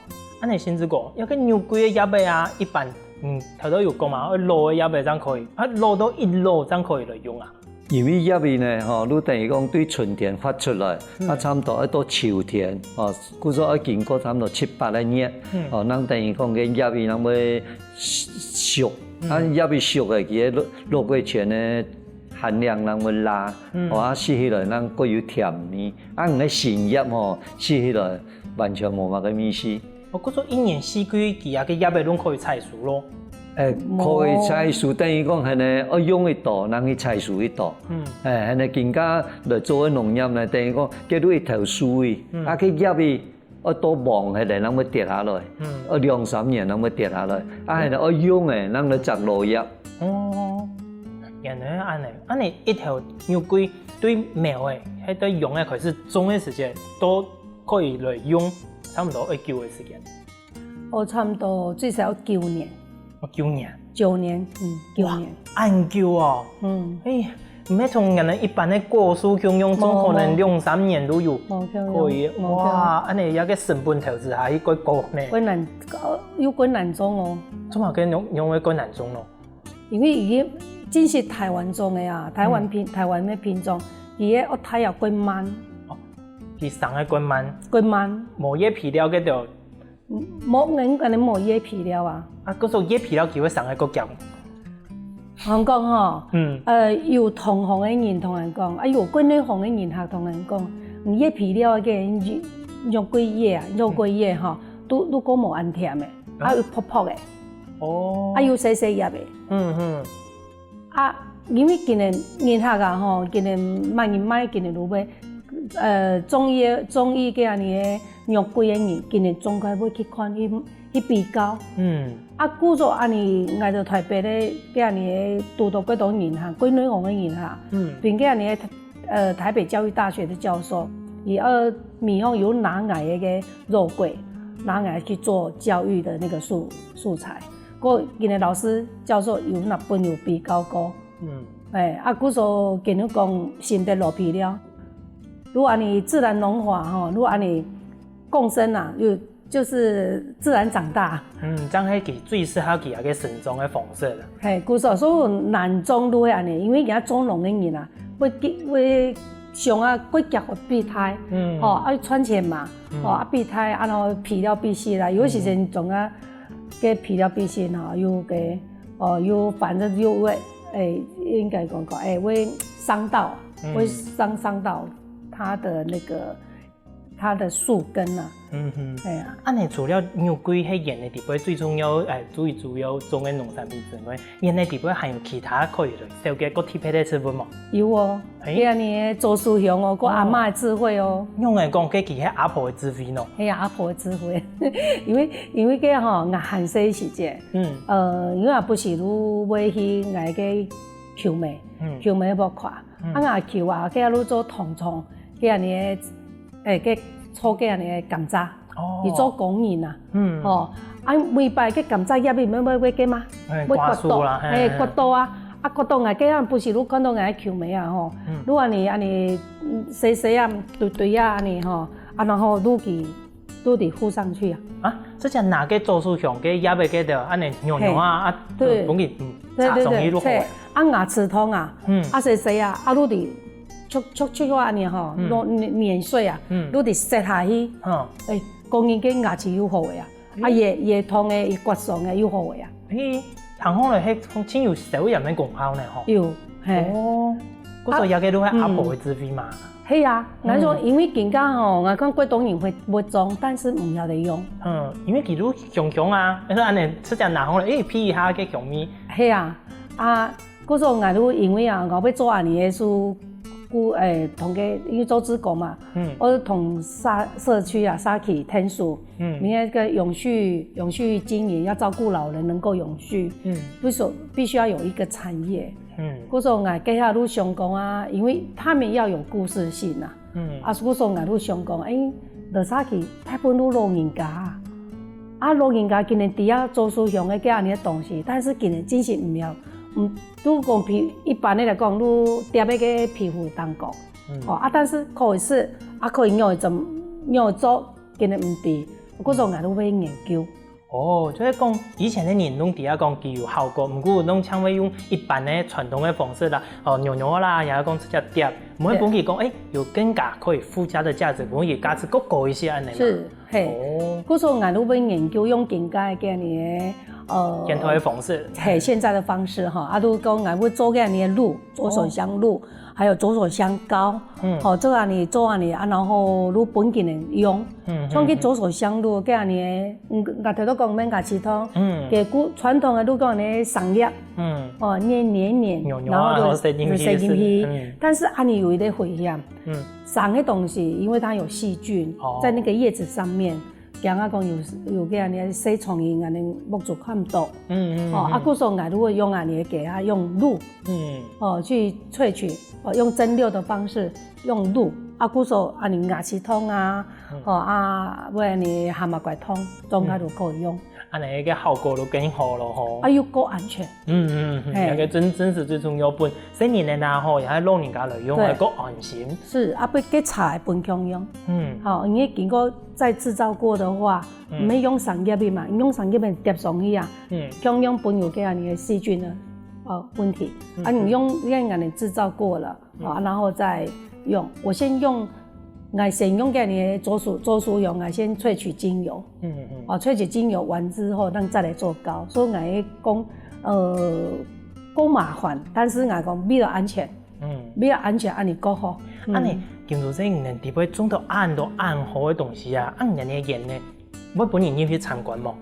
恁呢先至講，這个肉桂个葉仔啊，一般，嗯，頭頭有講嘛，愛老个葉仔正可以，啊老到幾老正可以來用啊？ 因為葉仔呢，吼，就等於講對春天發出來，啊差毋多愛到秋天，哦，故所愛經過差毋多七八個月，哦，正等於講个葉仔正會熟，啊葉仔熟个，佢个肉桂醛个含量正會落，哦，啊食起來正蓋有甜味，啊你个新葉吼，食起來完全無麼个味緒。 哦，故所一年四季佢這个葉仔攏可以採收咯。欸，可以採收，等於講恁呢，愛用一到，正去採收一到。嗯，欸，恁呢今下來做个農業呢，等於講結合一頭樹仔，啊該葉仔愛到黃个咧，正會跌下來，愛兩三年正會跌下來，啊恁呢愛用个，正來摘落葉。哦，原來恁呢，恁呢一頭肉桂對苗仔，係對用个開始種个時節，到 可以來用差毋多愛久个時間？哦，差毋多最少九年。哦，九年。九年，嗯，九年。恁久哦。嗯。哎，毋係像𠊎等一般个果樹共樣，總可能兩三年都有。無共樣。可以，哇，恁呢這个成本投資還係蓋高呢。蓋難，呃，又蓋難種哦。做麼个用用个蓋難種咯？ 因為佢个真係臺灣種个啊，臺灣品臺灣个品種，佢个惡態也蓋慢。佢生个蓋慢。蓋慢。無葉肥料个就。無，𠊎等無葉肥料啊。啊，故所葉肥料佢會生个蓋強。 𠊎講吼，嗯，呃，有同行个人同𠊎講，啊有國內行个人客同𠊎講，你葉肥料个肉桂葉啊，肉桂葉吼，都都講無恁甜个，啊有泡泡个。 哦，啊有細細葉个。嗯嗯。啊因為今日人客啊吼，今日買人買今日就會，呃，中意中意个恁呢个肉桂个人，今日總歸會去看去去比較。嗯。啊故所恁呢，𠊎在臺北个个恁呢堵到幾多人客，國內行个人客，嗯，並个恁呢 呃，臺北教育大學的教授，佢愛美容有拿𠊎个肉桂，拿𠊎去做教育的那個素素材。過今日老師教授有拿分有比較過，嗯，欸，啊故所今日講新的落肥料，如果你自然農法吼，如果你共生啊，又 就是自然長大。嗯，正係佢最適合佢个生長个方式啦。嘿，故所所以難種就係恁呢，因為人家種農个人啊，會記會想啊，過遽个比賽，嗯。吼，愛賺錢嘛，嗯。吼，啊，比賽，啊，然後疲勞必失啦，有時間總啊，个疲勞必失吼，又个，哦，又反正又會，誒，應該講講，誒，會傷到，嗯。會傷，傷到他的那個，他的樹根啊。嗯哼。哎呀。啊，你除了肉桂係園仔裡背最重要，誒，最主要種个農產品之外，園仔裡背還有其他可以來紹介个特別个植物無？有哦，誒。這樣个左手香哦，个阿嬤个智慧哦。哦。仰會講，該佢係阿婆个智慧呢？係啊，阿婆个智慧。因為，因為該吼，𠊎還細个時節，嗯。呃，因為也不時都會去𠊎个舅姆，嗯。舅姆屋下，嗯。啊，𠊎舅啊，佢也都做糖廠，佢恁樣个，誒，佢做佢恁樣个甘蔗，哦。佢做工人啊，嗯。吼，啊，每擺个甘蔗葉裡面會，會，會个嘛，哎，會刮到，刮樹啦，嘿，嘿。刮到啊，啊，刮到𠊎个人不時都看到𠊎舅姆啊，吼，嗯。都恁樣，恁樣，嗯，細細啊，堆堆啊，恁樣吼，啊，然後都佢 都得扶上去啊。啊，直接拿个左手香个葉仔个，恁樣扭扭啊，嘿。啊，對。分佢，嗯，對，對，插上去就好了。對，啊，牙齒痛啊，嗯。啊，細細啊，啊，都得，戳，戳，戳，戳恁樣吼，嗯。弄，碾，碾碎啊，嗯。都得塞下去。嗯。誒，工人个牙齒又好个啊，嗯。啊，也，也痛个，也刮傷个又好个啊。嘿，聽講咧，係真有消炎个功效呢，吼。有，嘿。哦，故所以這个都係阿婆个智慧嘛。嗯。 係啊，嗯。𠊎說，因為今下吼，𠊎看過多人會，會種，但是毋曉得用。嗯，因為佢都香香啊，但是恁樣直接拿好了，誒，鼻一下个香味。係啊，啊，故所𠊎都因為啊，𠊎會做恁樣个事，故，誒，同个，因為做志工嘛，嗯。𠊎同社，社區啊，社區𢯭手，嗯。你那個永續，永續經營，要照顧老人能夠永續，嗯。不是說必須要有一個產業。 嗯。故所𠊎該下都想講啊，因為他們要有故事性啊。嗯。啊，故所𠊎都想講，誒，落社區大部分都老人家啊。啊，老人家今日知啊左手香个該恁樣个東西，但是今日真實毋曉，嗯，都講皮，一般个來講，都貼在个皮膚當中。嗯。哦，啊，但是可以食，啊，可以用來做，用來做，今日毋知。故所𠊎都會研究。 哦，就係講以前个人攏知啊講佢有效果，毋過攏淨會用一般个傳統个方式啦，哦，扭扭啦，也係講直接貼，毋會分佢講，誒，有更加可以附加个價值，分佢價值較高一些恁樣嘛。是，嘿。哦。故所𠊎都會研究用今个个呢，呃，現代个方式。嘿，現在的方式哈，啊，都講𠊎會做个呢露，左手香露，哦。還有左手香膏，嗯。好，做啊呢，做啊呢，啊，然後都分佢人用。 嗯，像該左手香露，該恁樣，嗯，𠊎頭先講免牙齒痛，嗯。該古傳統个都講呢，生葉，嗯。哦，捏捏捏，扭扭啊，然後就，然後塞進去就塞進去。嗯。但是恁樣有一個危險，嗯。生个東西，因為它有細菌，哦。在那個葉子上面，驚啊講有，有該恁樣細蟲螈，恁樣目珠看毋到。嗯，嗯，哦，啊，嗯。故所𠊎都會用恁樣个，啊，用露，嗯。哦，去萃取，哦，用蒸餾的方式，用露，啊，故所恁樣牙齒痛啊， 嗯。吼，啊，會恁樣頷頸骨痛，總下都可以用。嗯。恁樣个效果就更好了吼。啊，又夠安全。嗯，嗯，嗯，嘿。該个真，真實最重要，分細人仔啊吼，也係老人家來用，對。還夠安心。是，啊，分該茶分共樣。嗯。好，因為經過再製造過的話，嗯。毋係用生葉个嘛，用生葉个貼上去啊，嗯。共樣分有該恁樣个細菌的，呃，問題。嗯。啊，你用，因為恁樣製造過了， 嗯。啊，然後再用，我先用，𠊎先用該你个左手，左手用，𠊎先萃取精油。嗯，嗯，嗯。哦，萃取精油完之後，咱再來做膏。所以𠊎講，呃，夠麻煩，但是𠊎講為了安全，嗯。為了安全，恁樣較好。嗯。恁樣，金主任，你等底背種到恁多恁好个東西啊，恁樣个園呢，會分人入去參觀無？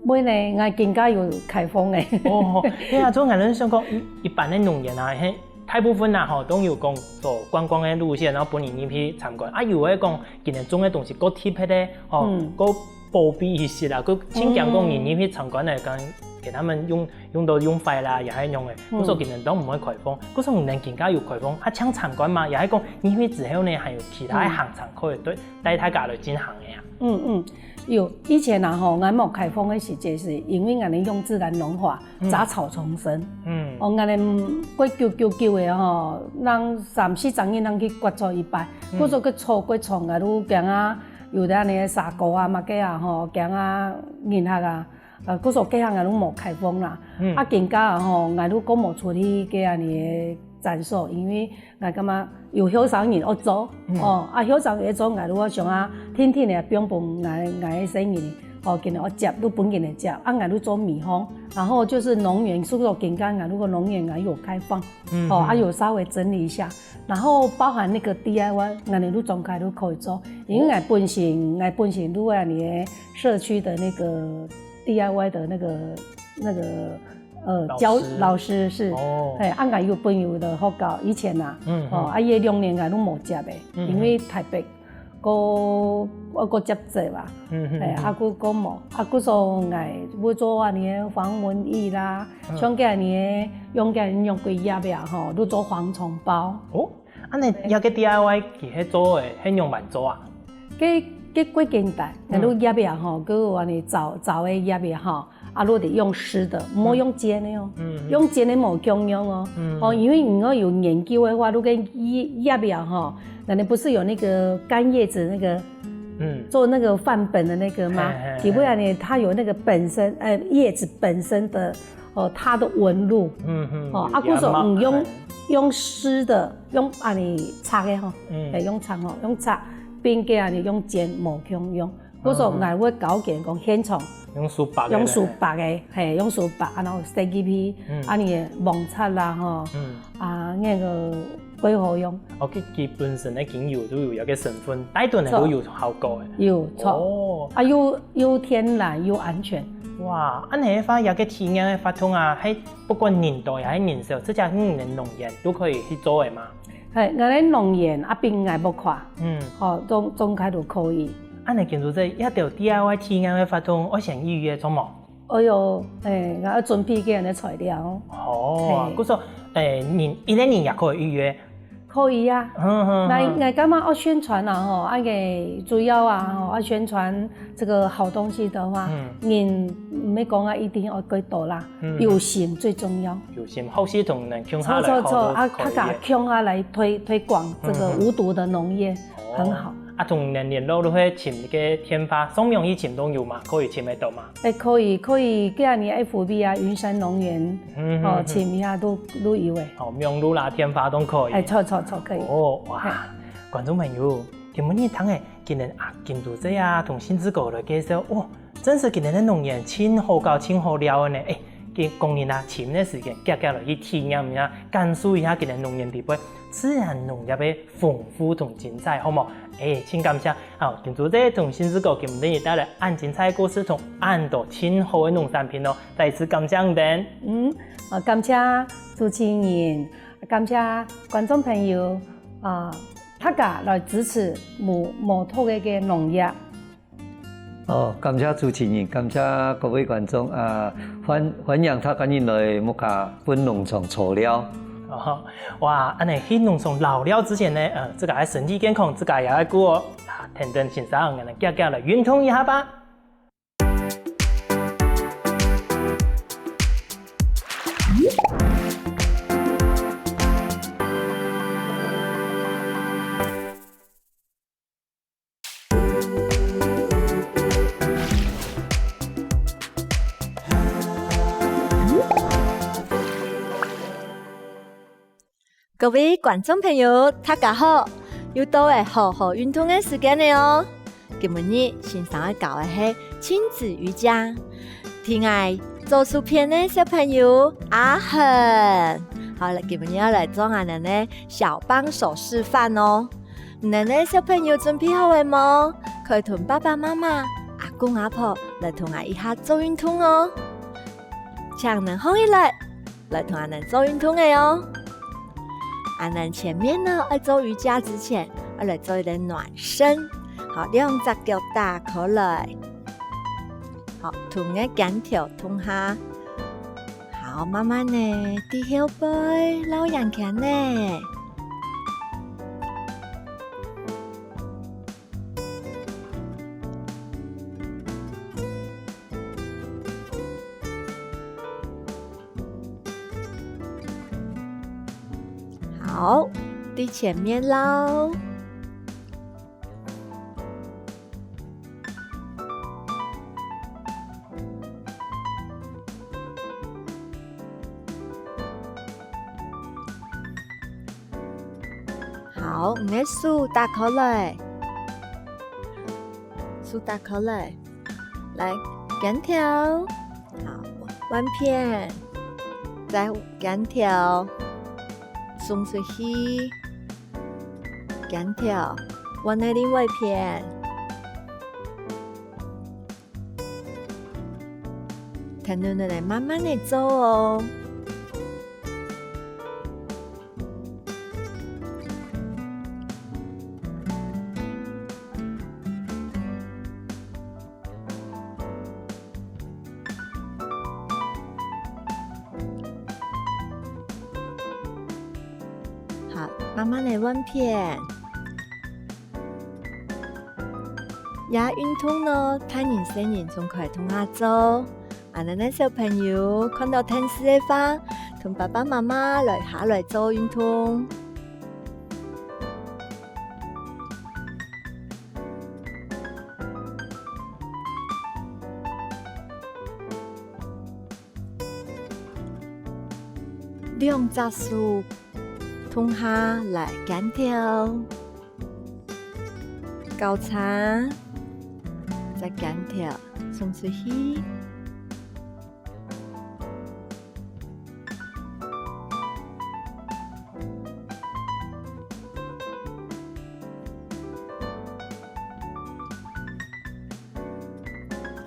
會呢，𠊎今下有開放个。哦，對啊，就𠊎等想講，一，一般个農園啊，嘿，大部分啊吼，都有講走觀光个路線，然後分人入去參觀。啊，有个講，今年種个東西較特別个，吼，嗯。較保庇一些啦，較盡驚講人入去參觀來講，嗯。給他們用，用到用壞啦，也係用个。嗯。故所今年都毋會開放，故所你等今下有開放，啊，淨參觀嘛，也係講入去之後呢，還有其他个行程可以對，帶大家來進行个啊。嗯，嗯。 有，以前啊吼，𠊎無開放个時節，係因為𠊎等用自然農法，嗯。雜草叢生。嗯。哦，𠊎等過久久久个吼，人三四十日人去割草一擺，嗯。割草个草過長啊，都驚啊，有个恁樣蛇哥啊，麼个啊吼，驚啊，人客啊，呃，故所該下𠊎都無開放啦。嗯。啊，今下啊吼，𠊎都過無出去个恁樣个展所，因為 𠊎感覺有後生人愛做，嗯。哦，啊，後生人愛做，𠊎就想啊，天天个放分𠊎，𠊎个細人，哦，今日愛接，就分佢等接，啊，𠊎就做米荒，然後就是農園，所以說今天𠊎如果農園，𠊎有開放，嗯，哦，啊，嗯。有稍微整理一下，然後包含那個D I Y，𠊎等就裝開就可以做，因為𠊎本身，𠊎本身就係你个社區的那個D I Y的那個，那個，呃，老師。教，老師是，哦。哎，啊，𠊎有朋友的學校，以前啊，嗯，哦，嗯。啊，伊兩年𠊎都無接个，嗯，因為台北，嗯。過，過接濟吧，嗯，嗯，哎，嗯。啊，故，故無，啊，故所𠊎會做啊，你个防蚊液啦，嗯。像該你个，用該藥水葉啊，吼，都做蝗蟲包。哦，啊，你這個D I Y佢係做个，係仰般做啊？該，該幾簡單，嗯。該都葉啊，吼，該有啊，你找，找个葉啊，吼， 啊，你得用濕的，毋好用煎的哦。嗯，嗯。用煎的無共樣哦。嗯。哦，因為你要有研究的話，你个葉，葉啊，吼，那你不是有那個乾葉子那個，嗯。做那個範本的那個嗎？嘿，嘿，嘿。基本上呢，它有那個本身，呃，葉子本身的，哦，它的紋路。嗯，嗯，哦，啊，有顏貌，故所你用，嘿。用濕的，用啊，你擦的吼，嗯。哎，用擦吼，用擦，並且啊，你用煎無共樣。 故所𠊎會教佢講現場，用手剝个呢。用手剝个，嘿，用手剝，然後塞入去，嗯。啊，你个網擦啦，吼，嗯。啊，那個幾好用。哦，佢，佢本身个精油都有一個成分，帶等个都有效果个。有，著。哦。啊，又，又天然又安全。哇，恁樣个話，這個體驗个活動啊，係不管人多也係人少，自家你个農園都可以去做个嘛。 嘿，𠊎个農園啊，邊𠊎屋下，嗯。吼，種，種開都可以。恁樣建築師，這兜D I Y體驗个活動，愛先預約，著無？哎喲，嘿，𠊎愛準備該樣个材料。哦，嘿。故所，誒，人，一個人也可以預約？可以啊。嗯，嗯，嗯。𠊎，𠊎感覺愛宣傳啊，吼，啊，該主要啊，吼，愛宣傳 這個好東西的話，嗯。人毋係講啊，一定愛幾多啦，嗯。有心最重要。有心，好事同人共下來，著，著，著，好都可以。啊，大家共下來推，推廣這個無毒的農業，嗯，嗯。很好。哦。啊，同人聯絡都會請一個電話，上網去請都有嘛，可以請得到嘛？哎，可以，可以，這樣你F B啊，雲山農園，嗯，哦，嗯，嗯。請一下都，都有誒。哦，網路啦，電話都可以。哎，著，著，著，可以。哦，哇，嘿。觀眾朋友，今晡日聽誒， 今日啊，金都姐啊，同信志哥來介紹，哇，真實今日个農園盡好搞、盡好尞个呢。誒，佢講人啊，尋个時間，遽遽來去體驗一下，感受一下今日農園裡背自然農業个豐富同精彩，好無？誒，盡感謝啊，金都姐同信志哥今晡日帶來恁精彩个故事同恁多盡好个農產品哦，再一次感謝你等。嗯，啊，感謝主持人，感謝觀眾朋友啊。 大家來支持無，無毒个農業。哦，感謝主持人，感謝各位觀眾啊，歡，歡迎大家人來屋下分農場坐尞。哦，哇，恁樣去農場尞尞之前呢，呃，自家愛身體健康，自家也愛顧哦。啊，等等先生，𠊎等遽遽來運動一下吧。 各位觀眾朋友，大家好！又到了好好運動个時間了哦！今晡日先生愛教个係親子瑜伽。聽𠊎做手片个小朋友阿恆，好，今晡日愛來做𠊎等个小幫手示範哦。你等个小朋友準備好了無？可以同爸爸媽媽、阿公阿婆來同𠊎一下做運動哦。請你等䟘起來！ 來同𠊎等做運動个哦。𠊎等前面呢，愛做瑜伽之前，愛來做一個暖身。好，兩隻腳打開來。好，同个肩頭同下。好，慢慢个，對後背，摎圓圈呢。 好，對前面嘍。好，你个手打開來，手打開來，來，肩頭，好，換片，再肩頭，送出去，肩頭，換个另外一片。 𢯭等仔慢慢仔做哦。好，慢慢仔換片。 這運動呢，大人細人總可以同下做。恁仔呢，小朋友看著電視个話，同爸爸媽媽來下來做運動。 兩隻手共下來肩頭，交叉，再肩頭送出去。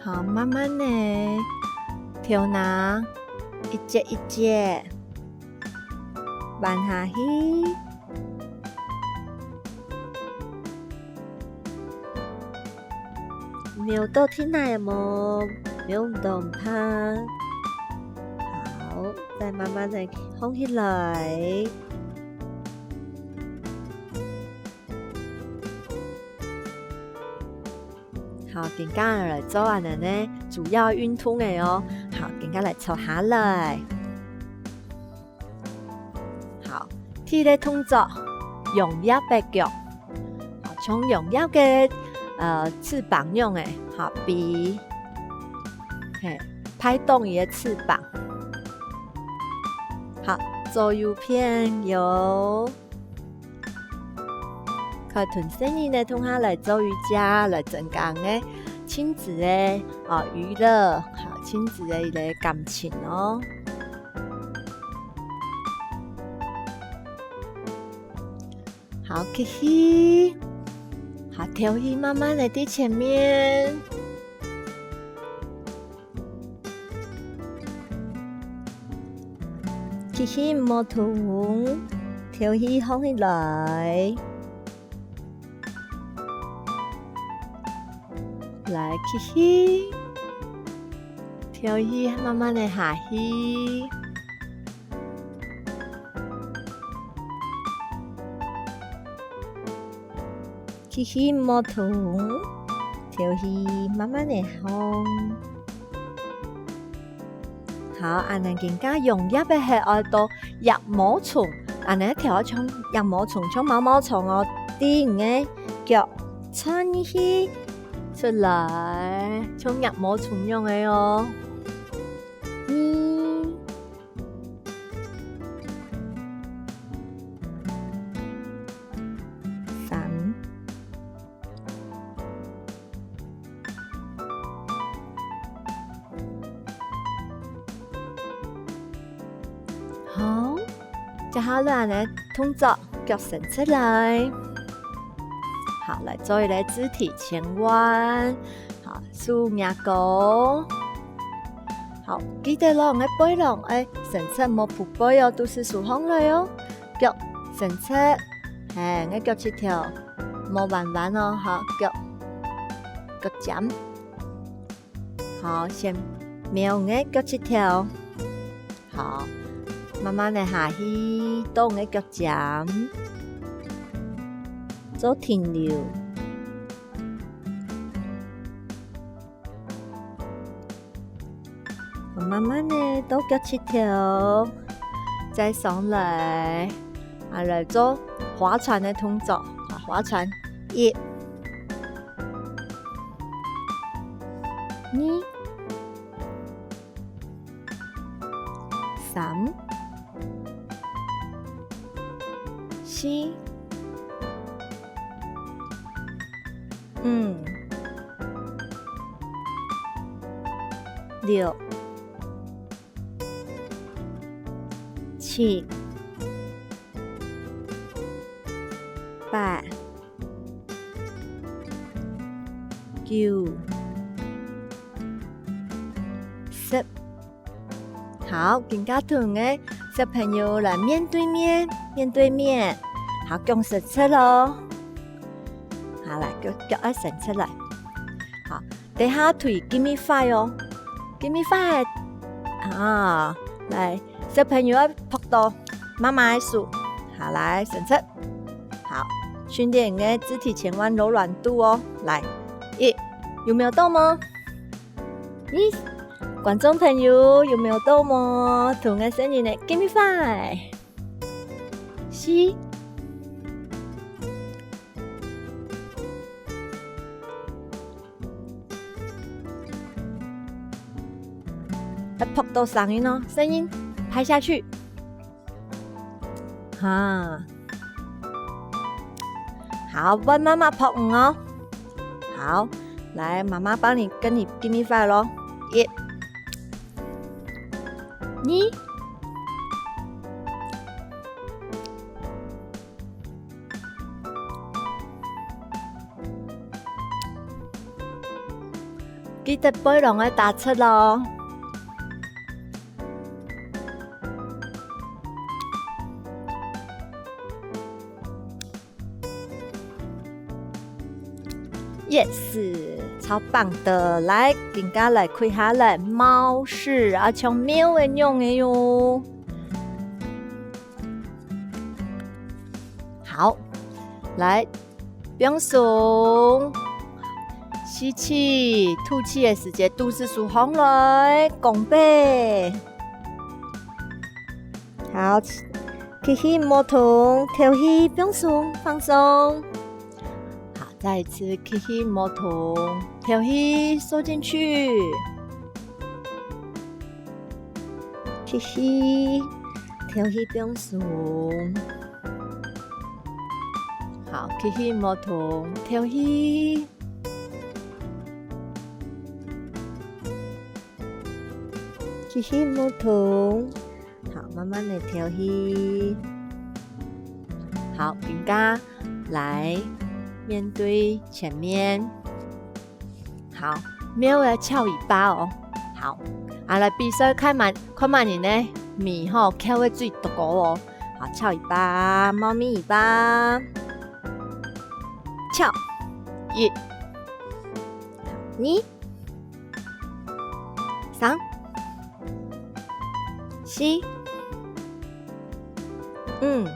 好，慢慢仔，頭那一節一節彎下去。 扭到地泥無？扭毋到毋怕。好，再慢慢仔䟘起來。好，今下來做恁仔呢，主要運動个哦。好，今下來坐下來。 好，第一个動作，揚蝶个腳。好，像揚蝶个，呃，翅膀樣仔，好，飛。嘿，拍動佢个翅膀。好，左右片搖。可以同細人仔共下來做瑜伽，來增加个親子个，哦，娛樂，好，親子个一個感情哦。 好，吸氣。好，敨氣，慢慢仔在前面。吸氣毋好動，敨氣䟘起來。 來，吸氣，敨氣，慢慢仔下去。吸氣，毋好動，敨氣，慢慢仔䟘。 好，恁仔今下揚蝶个係愛到蝶毛蟲，恁仔跳像蝶毛蟲，像毛毛蟲哦，對你个腳穿入去，出來，像蝶毛蟲樣仔哦。二、三。 好，接下來恁仔動作，腳伸出來。好，來做一個肢體前彎。好，手擎高。好，記得咯，𠊎背囊愛伸直，莫匍背哦，肚屎收䟘來哦。腳伸直，嘿，𠊎腳趾頭莫彎彎哦，好，腳，腳尖。 好，先摸你个腳趾頭。好，慢慢仔下去，到你个腳尖，做停留。好，慢慢仔到腳趾頭，再上來，啊，來做划船个動作。好，划船，一、 二、三、四、五、六、七、八、九、十。好，今下同个小朋友來面對面，面對面。好，共伸直咯。好，來，腳，腳愛伸直來。好，等下推give me five哦。give me five。啊，來，小朋友愛拍到媽媽个手。好，來，伸直。好，訓練你个肢體前彎柔軟度哦。來，一，有沒有動嗎？ 咦，觀眾朋友，有沒有動哦？同个聲音呢？give me five。四。要拍到聲音哦，聲音拍下去。 哈。好，換媽媽拍五哦。好，來，媽媽幫你，跟你give me five咯。一、二。記得背囊愛打直咯。 Yes，超棒的！來，今下來開下來，貓式啊，像貓个樣个喲。好，來，放鬆，吸氣，吐氣个時節，肚屎收䟘來，弓背。 好，吸氣莫動，敨氣放鬆，放鬆。好，再一次吸氣莫動，敨氣收進去。吸氣，敨氣放鬆。好，吸氣莫動，敨氣。 吸氣莫動。好，慢慢个敨氣。好，今下來面對前面。好，貓愛翹尾巴哦。好，啊，來比賽看麼，看麼人呢，尾吼翹个最高哦。好，翹尾巴，貓咪尾巴。翹，一、二、 三、四、五、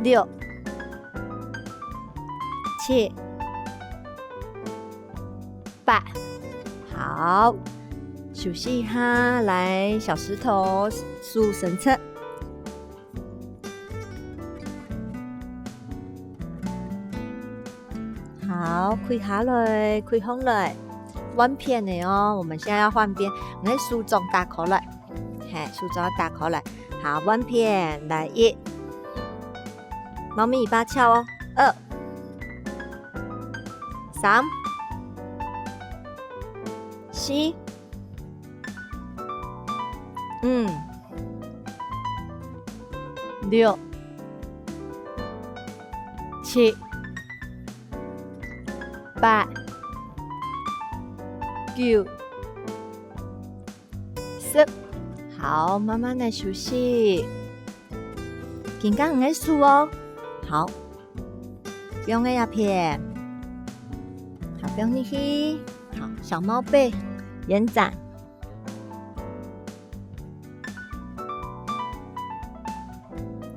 六、七、八。好，休息一下，來，小石頭，手伸直。 好，跪下來，跪䟘來，換片个哦。我們現在要換邊，你个手掌打開來，嘿，手掌打開來。好，換片，來，一，貓咪尾巴翹哦，二，三，四， 五、六、七、八、九、十。好，慢慢个休息。緊張个手哦。好，放个這片，好，放入去。好，小貓背延展。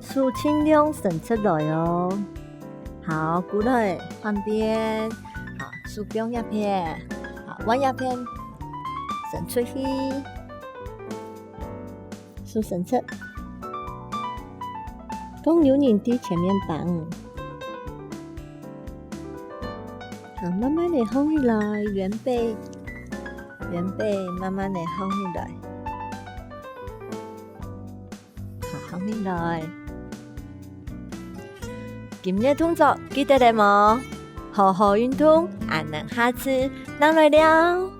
手盡量伸直來哦。好，過來，換邊。好，手放這片。好，換這片，伸出去。手伸直。講有人在前面幫。好，慢慢个䟘起來，圓背，圓背，慢慢个䟘起來。 好，䟘起來。今日動作記得了無？好好運動，恁樣下次正來尞。